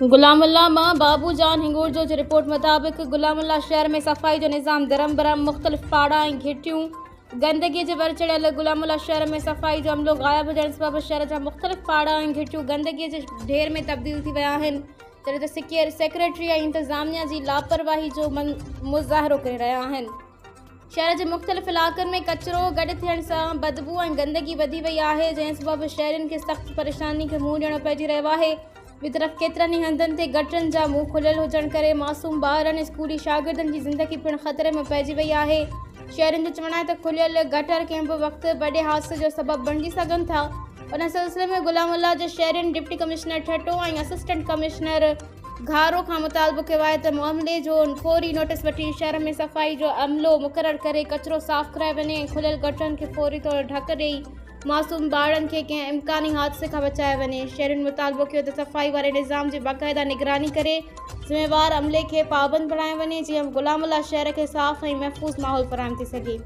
غلام الله مان بابو جان هنگورجو جي رپورٽ مطابق غلام الله شهر ۾ صفائي جو نظام درهم برهم، مختلف پاڙا ۽ گهٽيون گندگي جي ور چڙهيل. غلام الله شهر ۾ صفائي جو عملو غائب هجڻ سبب شهر جا مختلف پاڙا ۽ گهٽيون گندگي جي ڍير ۾ تبديل ٿي ويا آهن، جڏهن ته سيڪريٽري ۽ انتظاميا جي لاپرواهي جو مظاهرو ڪري رهيا آهن. شهر جي مختلف علائقن ۾ ڪچرو گڏ ٿيڻ سان بدبو ۽ گندگي وڌي وئي آهي، جنهن سبب شهرين کي سخت پريشاني کي منهن ڏيڻو پئجي رهيو آهي. ٻي طرف ڪيترن ئي هنڌن تي گٽرن جا منهن کليل هجڻ ڪري معصوم ٻارن، اسڪولي شاگردن جي زندگي پڻ خطري ۾ پئجي وئي آهي. شهرين جو چوڻ آهي ته کليل گٽر ڪنهن به وقت وڏي حادثي جو سبب بڻجي سگهن ٿا. ان سلسلي ۾ غلام الله جي شهرين deputy commissioner Thatta ۽ assistant commissioner Gharo کان مطالبو ڪيو آهي ته معاملي جو فوري نوٽيس وٺي شهر ۾ صفائي جو عملو مقرر ڪري ڪچرو صاف ڪرايو وڃي ۽ کليل گٽرن کي فوري طور ڍڪ ڏئي معصوم ٻارڙن کي ڪنهن امڪاني حادثي کان بچايو وڃي. شهرين مطالبو ڪيو ته صفائي واري نظام جي باقاعده نگراني ڪري ذميوار عملي کي پابند بڻايو وڃي جيئن غلام الله شهر کي صاف ۽ محفوظ ماحول فراهم ٿي سگهي.